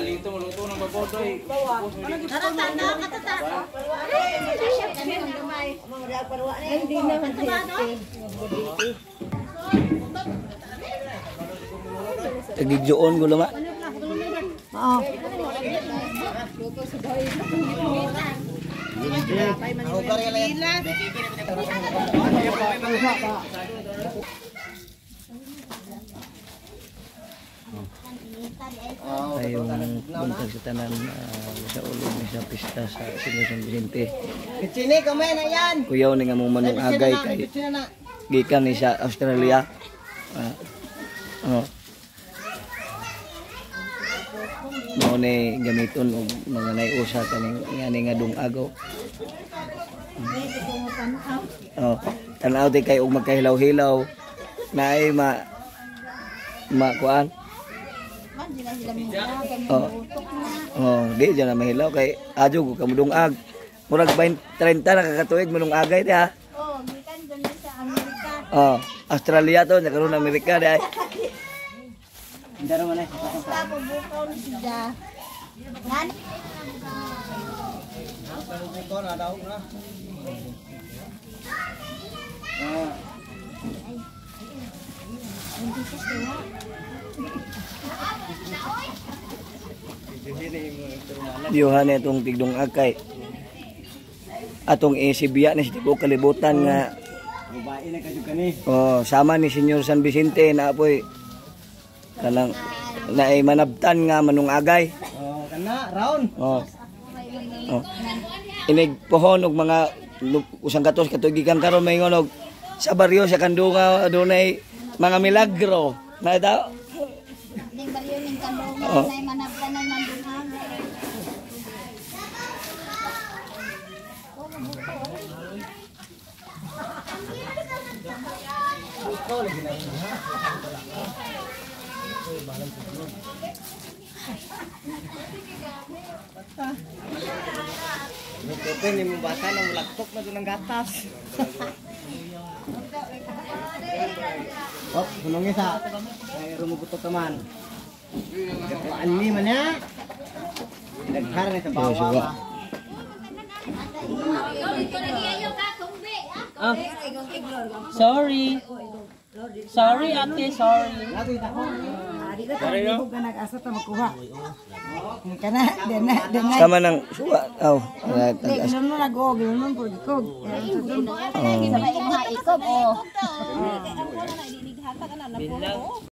Lito mo luto ng babodoy. Hindi naman Tagigjoon gulo ma. Oo. Ay yung buntag sa tanan sa ulo ni sa pista sa Senyor San Vicente. Kitsini, kamay na yan. Kuyaw ni nga mong manong agay kay gikan ni sa Australia. Oh. Mao ni gamiton og mga naiusa kaning ngani nga dungago. Oh, tan-aw ti kay og magkahilaw-hilaw naay ma kuan. Oh. Oh, di dyan na mahilaw kay adyo ko kamudungag. Murag 20 30 na kakatuig manung agay ti ha. Oh, gikan dun sa Amerika. Oh, Australia to, nakaroon Amerika di ay. Basta bubukaw ni siya. Nan. Diyohan na itong tigdungag kay atong isibiya ni sa tibuok kalibutan nga Babae na kadyo kani. Oh, sama ni Senyor San Vicente na apoy kanang naay manabtan nga manung agay. Oh, kana round. Oh. Oh. Inig pohon og mga 100 katuig gikan karon may og sa baryo sa Kandunga adunay mga milagro. Na daw. Ning baryo ning Kandunga Oh. nay manabtan nay mandungan. Lututin ni mo bata nang mulaktok na doon ang gatas. Oh, sunong isa. Ay rumubuto ka man. Kapuan ni man ya. Daghar na sa bawa. Suwa. Sorry. Sorry, ate, sorry. Sama ng suwa. Oh, Sa imuha ikob oh. Bilang.